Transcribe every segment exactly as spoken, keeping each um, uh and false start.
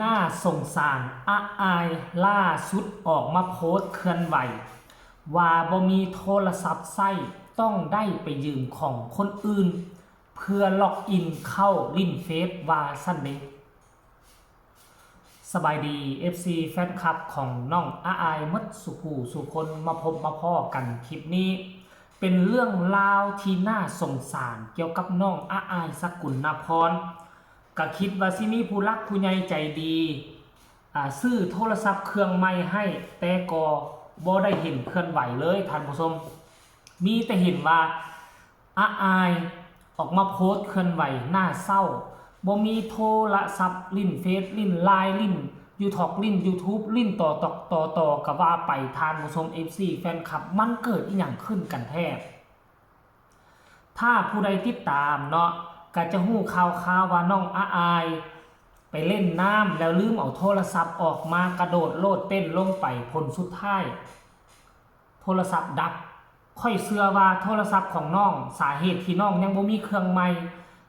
น่าสงสาร อาอาย ล่าสุดออกมาโพสต์เคลื่อนไหว ว่าบ่มีโทรศัพท์ใช้ ต้องได้ไปยืมของคนอื่น เพื่อล็อกอินเข้าเล่นเฟซ ว่าซั่นเด้ สบายดี เอฟซี แฟนคลับของน้องอาอายหมดสู่ผู้สู่คน มาพบมาพ้อกันคลิปนี้ เป็นเรื่องราวที่น่าสงสารเกี่ยวกับน้องอาอาย สกุลนพร ก็คิดว่าสิมีผู้หลักผู้ใหญ่ใจดี อ่า ซื้อโทรศัพท์เครื่องใหม่ให้ แต่ก็บ่ได้เห็นเคลื่อนไหวเลยท่านผู้ชม มีแต่เห็นว่า อาอาย ออกมาโพสต์เคลื่อนไหว น่าเศร้า บ่มีโทรศัพท์ เล่นเฟซ เล่นไลน์ เล่นยูทอก เล่นยูทูบ เล่นต่อต่อต่อต่อก็ว่าไปท่านผู้ชม เอฟซี แฟนคลับ มันเกิดอีหยังขึ้นกันแท้ ถ้าผู้ใดติดตามเนาะ ก็จะฮู้ข่าวๆว่าน้องอาอาย ไปเล่นน้ำแล้วลืมเอาโทรศัพท์ออกมากระโดดโลดเต้นลงไป ผลสุดท้าย โทรศัพท์ดับ ข้อยเชื่อว่าโทรศัพท์ของน้อง สาเหตุที่น้องยังบ่มีเครื่องใหม่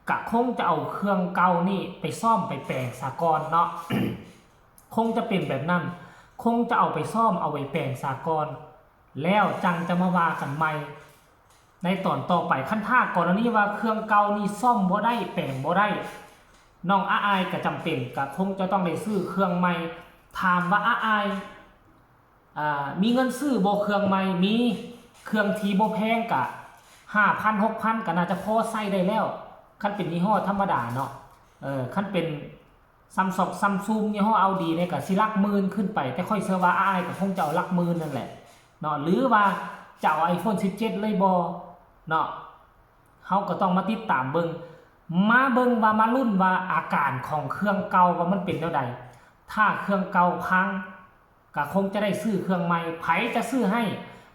ก็คงจะเอาเครื่องเก่านี่ไปซ่อมไปแปลงซะก่อนเนาะ คงจะเป็นแบบนั้น คงจะเอาไปซ่อมเอาไปแปลงซะก่อน แล้วจั่งจะมาว่ากันใหม่ ในตอนต่อไป คันถ้ากรณีว่าเครื่องเก่านี่ซ่อมบ่ได้แปลงบ่ได้ น้องอาอายก็จำเป็นก็คงจะต้องได้ซื้อเครื่องใหม่ ถามว่าอาอาย อ่า มีเงินซื้อบ่เครื่องใหม่ มี เครื่องที่บ่แพงก็ห้าพัน หกพัน ก็น่าจะพอใช้ได้แล้ว คันเป็นยี่ห้อธรรมดาเนาะ เออ คันเป็น Samsung Samsung ยี่ห้อ Aldi เนี่ยก็สิหลักหมื่นขึ้นไป แต่ข้อยเชื่อว่าอาอายก็คงจะเอาหลักหมื่นนั่นแหละเนาะ หรือว่าจะเอา iPhone สิบเจ็ด เลยบ่เนาะ เฮาก็ต้องมาติดตามเบิ่ง มาเบิ่งว่ามาลุ้นว่าอาการของเครื่องเก่าว่ามันเป็นแนวใด ถ้าเครื่องเก่าพัง ก็คงจะได้ซื้อเครื่องใหม่ ไผจะซื้อให้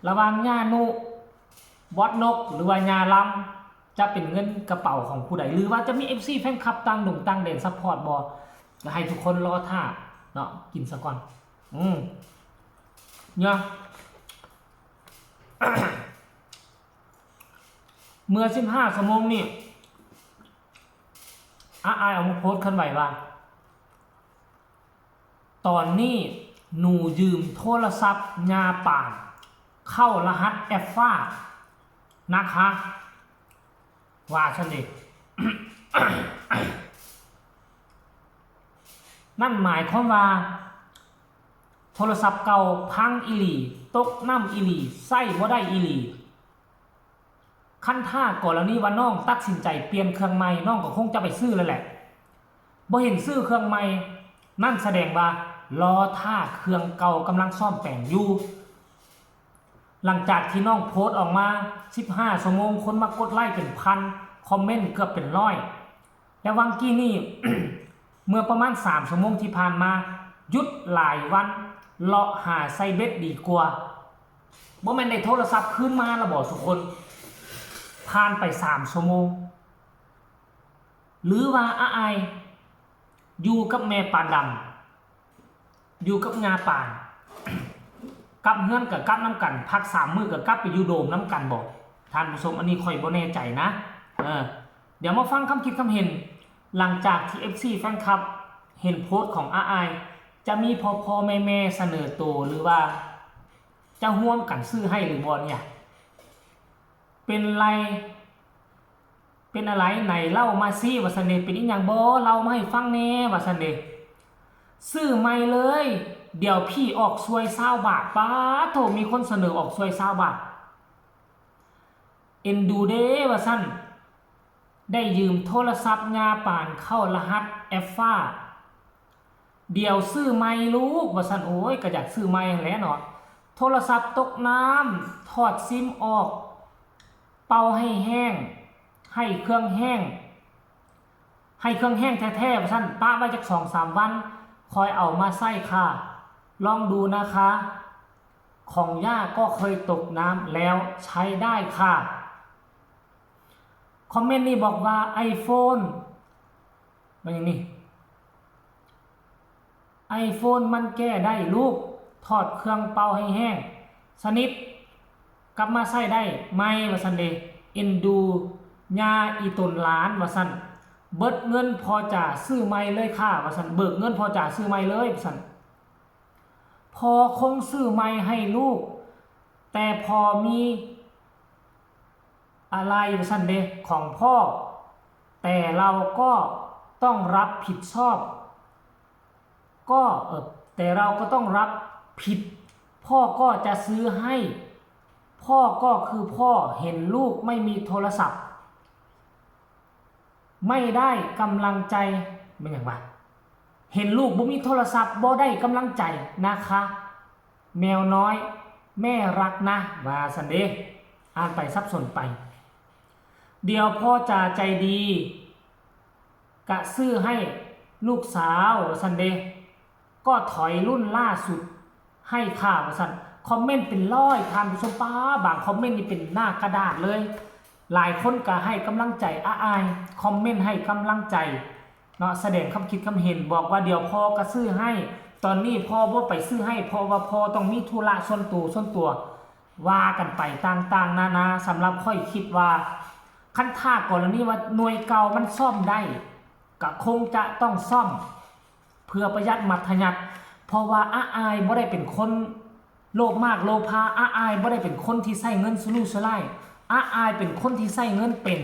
ระหว่างย่านุ บอสนก หรือว่าย่าลำ จะเป็นเงินกระเป๋าของผู้ใด หรือว่าจะมี เอฟซี แฟนคลับต่างดงต่างแดนซัพพอร์ตบ่ ก็ให้ทุกคนรอท่าเนาะ กินซะก่อน อืม เนี่ย เมื่อ สิบห้า ชั่วโมงนี่ อาอายออกมาโพสต์เคลื่อนไหวว่า ตอนนี้หนูยืมโทรศัพท์ยาป่าน เข้ารหัสแอฟฟ้านะคะ ว่าซั่นเด้ นั่นหมายความว่า โทรศัพท์เก่าพังอีหลี ตกน้ำอีหลี ใช้บ่ได้อีหลี คันถ้ากรณีว่าน้องตัดสินใจเปลี่ยนเครื่องใหม่ น้องก็คงจะไปซื้อแล้วแหละ บ่เห็นซื้อเครื่องใหม่ นั่นแสดงว่ารอท่าเครื่องเก่ากำลังซ่อมแปลงอยู่ หลังจากที่น้องโพสต์ออกมา สิบห้า ชั่วโมง คนมากดไลค์เป็นพัน คอมเมนต์เกือบเป็นร้อย และวังกี้นี่ เมื่อประมาณ สาม ชั่วโมงที่ผ่านมา หยุดหลายวัน เลาะหาใส่เบ็ดดีกว่า บ่แม่นได้โทรศัพท์คืนมาแล้วบ่ทุกคน ผ่านไป สาม ชั่วโมง หรือว่าอาอาย อยู่กับแม่ปานดำ อยู่กับย่าปาน กลับเฮือนก็กลับนำกัน พักสามมื้อก็กลับไปอยู่โดมนำกันบ่ ท่านผู้ชม อันนี้ข้อยบ่แน่ใจนะ เออ เดี๋ยวมาฟังความคิดความเห็น หลังจากที่ เอฟซี แฟนคลับ เห็นโพสต์ของอาอาย จะมีพ่อๆแม่ๆเสนอตัว หรือว่า จะร่วมกันซื้อให้หรือบ่เนี่ย เป็นไร เป็นอะไร ไหนเล่ามาสิ ว่าซั่นเด้ เป็นอีหยังบ่ เล่ามาให้ฟังแหน่ ว่าซั่นเด้ ซื้อใหม่เลย เดี๋ยวพี่ออกซวยซาวบาท ป๊าดโธ่ มีคนเสนอออกซวยซาวบาท เอ็นดูเด้ ว่าซั่น ได้ยืมโทรศัพท์ย่าปานเข้ารหัสแอฟฟ้า เดี๋ยวซื้อใหม่ลูก ว่าซั่น โอ้ย ก็อยากซื้อใหม่หั้นแหละเนาะ โทรศัพท์ตกน้ำ ถอดซิมออก เป่าให้แห้ง ให้เครื่องแห้ง ให้เครื่องแห้งแท้ๆ ว่าซั่น ปะไว้จักสองสามวัน ค่อยเอามาใช้ค่ะ ลองดูนะคะ ของย่าก็เคยตกน้ำแล้วใช้ได้ค่ะ คอมเมนต์นี้บอกว่า iPhone มันอย่างนี้ iPhone มันแก้ได้ลูก ถอดเครื่องเป่าให้แห้ง สนิท กลับมาใช้ได้ใหม่ ว่าซั่นเด้ เอ็นดูย่าอีตนหลาน ว่าซั่น เบิดเงินพ่อจ๋าซื้อใหม่เลยค่ะ ว่าซั่น เบิกเงินพ่อจ๋าซื้อใหม่เลย ว่าซั่น พ่อคงซื้อใหม่ให้ลูก แต่พ่อมีอะไร ว่าซั่นเด้ ของพ่อ แต่เราก็ต้องรับผิดชอบ ก็ เออ แต่เราก็ต้องรับผิด พ่อก็จะซื้อให้ พ่อก็คือพ่อ เห็นลูกไม่มีโทรศัพท์ ไม่ได้กำลังใจ แม่นหยังวะ เห็นลูกบ่มีโทรศัพท์ บ่ได้กำลังใจนะคะ แมวน้อย แม่รักนะ ว่าซั่นเด้ อ่านไปสับสนไป เดี๋ยวพ่อจ๋าใจดี กะซื้อให้ลูกสาว ว่าซั่นเด้ ก็ถอยรุ่นล่าสุดให้ค่ะ ว่าซั่น คอมเมนต์เป็นร้อย ท่านผู้ชม ป๊า บางคอมเมนต์นี่เป็นหน้ากระดาษเลย หลายคนก็ให้กำลังใจอ้าย คอมเมนต์ให้กำลังใจเนาะ แสดงความคิดความเห็น บอกว่าเดี๋ยวพ่อก็ซื้อให้ ตอนนี้พ่อบ่ไปซื้อให้ เพราะว่าพ่อต้องมีธุระส่วนตัว ส่วนตัว ว่ากันไปต่างๆนานา สำหรับข้อยคิดว่า คันถ้ากรณีว่าหน่วยเก่ามันซ่อมได้ ก็คงจะต้องซ่อม เพื่อประหยัดมัธยัสถ์ เพราะว่าอ้ายบ่ได้เป็นคนโลภมากโลภา อ้ายบ่ได้เป็นคนที่ใช้เงินสุรุ่ยสุร่าย อ้ายเป็นคนที่ใช้เงินเป็น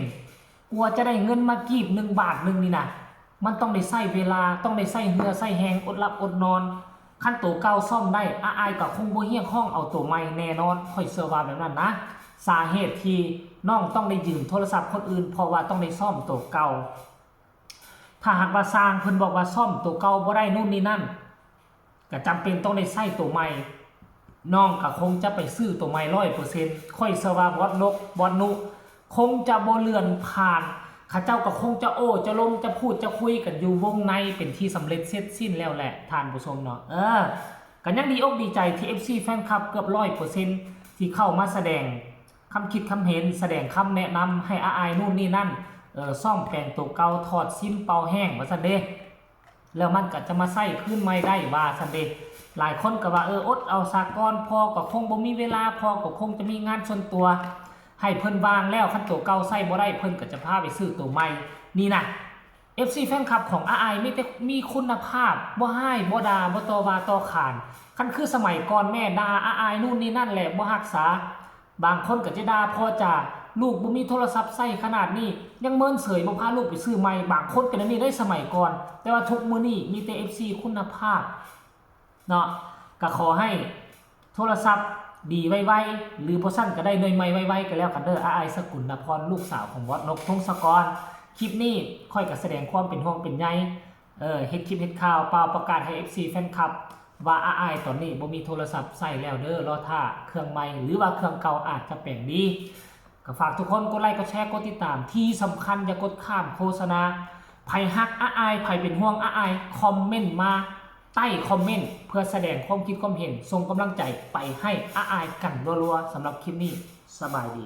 กว่าจะได้เงินมากีบหนึ่งบาทหนึ่งนี่นะ มันต้องได้ใช้เวลา ต้องได้ใช้เหื่อใช้แฮง อดหลับอดนอน คันโตเก่าซ่อมได้ อ้ายก็คงบ่เรียกร้องเอาโตใหม่แน่นอน ข้อยเชื่อว่าแบบนั้นนะ สาเหตุที่น้องต้องได้ยืมโทรศัพท์คนอื่น เพราะว่าต้องได้ซ่อมโตเก่า ถ้าหากว่าช่างเพิ่นบอกว่าซ่อมโตเก่าบ่ได้นู่นนี่นั่น ก็จำเป็นต้องได้ใช้โตใหม่ น้องก็คงจะไปซื้อโตใหม่ร้อยเปอร์เซ็นต์ ข้อยเชื่อว่าบอสนก บอสนุ คงจะบ่เลื่อนผ่าน เขาเจ้าก็คงจะโอ้จะลมจะพูดจะคุยกันอยู่วงในเป็นที่สำเร็จเสร็จสิ้นแล้วแหละ ท่านผู้ชมเนาะ เออ ก็ยังดีอกดีใจที่ เอฟซี แฟนคลับเกือบร้อยเปอร์เซ็นต์ ที่เข้ามาแสดงความคิดความเห็น แสดงคำแนะนำให้อ้ายนู่นนี่นั่น เออ ซ่อมแปลงโตเก่า ถอดซิมเป่าแห้ง ว่าซั่นเด้ แล้วมันก็จะมาใช้คืนใหม่ได้ ว่าซั่นเด้ หลายคนก็ว่า เออ อดเอาซะก่อน พ่อก็คงบ่มีเวลา พ่อก็คงจะมีงานส่วนตัว ให้เพิ่นว่างแล้ว คันโตเก่าใช้บ่ได้ เพิ่นก็จะพาไปซื้อโตใหม่ นี่นะ เอฟซี แฟนคลับของอ้ายมีแต่มีคุณภาพ บ่ฮ้าย บ่ด่า บ่ต่อว่าต่อขาน คันคือสมัยก่อนแม่ด่าอ้ายนู่นนี่นั่นแหละ บ่ฮักษา บางคนก็จะด่าพ่อจ๋า ลูกบ่มีโทรศัพท์ใช้ขนาดนี้ ยังเมินเฉย บ่พาลูกไปซื้อใหม่ บางคนเป็นอันนี้ได้สมัยก่อน แต่ว่าทุกมื้อนี้มีแต่ เอฟซี คุณภาพเนาะ ก็ขอให้โทรศัพท์ดีไวๆ หรือบ่ซั้นก็ได้หน่วยใหม่ไวๆ ก็แล้วกันเด้อ อ้ายสกุลนพร ลูกสาวของบอสนก พงศกร คลิปนี้ข้อยก็แสดงความเป็นห่วงเป็นใย เออ เฮ็ดคลิปเฮ็ดข่าว เป่าประกาศให้ เอฟซี แฟนคลับ ว่าอ้ายตอนนี้บ่มีโทรศัพท์ใช้แล้วเด้อ รอท่าเครื่องใหม่ หรือว่าเครื่องเก่าอาจจะแปลงดี ก็ฝากทุกคนกดไลค์ กดแชร์ กดติดตาม ที่สำคัญอย่ากดข้ามโฆษณา ไผฮักอ้าย ไผเป็นห่วงอ้าย คอมเมนต์มาใต้คอมเมนต์ เพื่อแสดงความคิดความเห็น ส่งกำลังใจไปให้อ้ายกันรัวๆ สำหรับคลิปนี้ สบายดี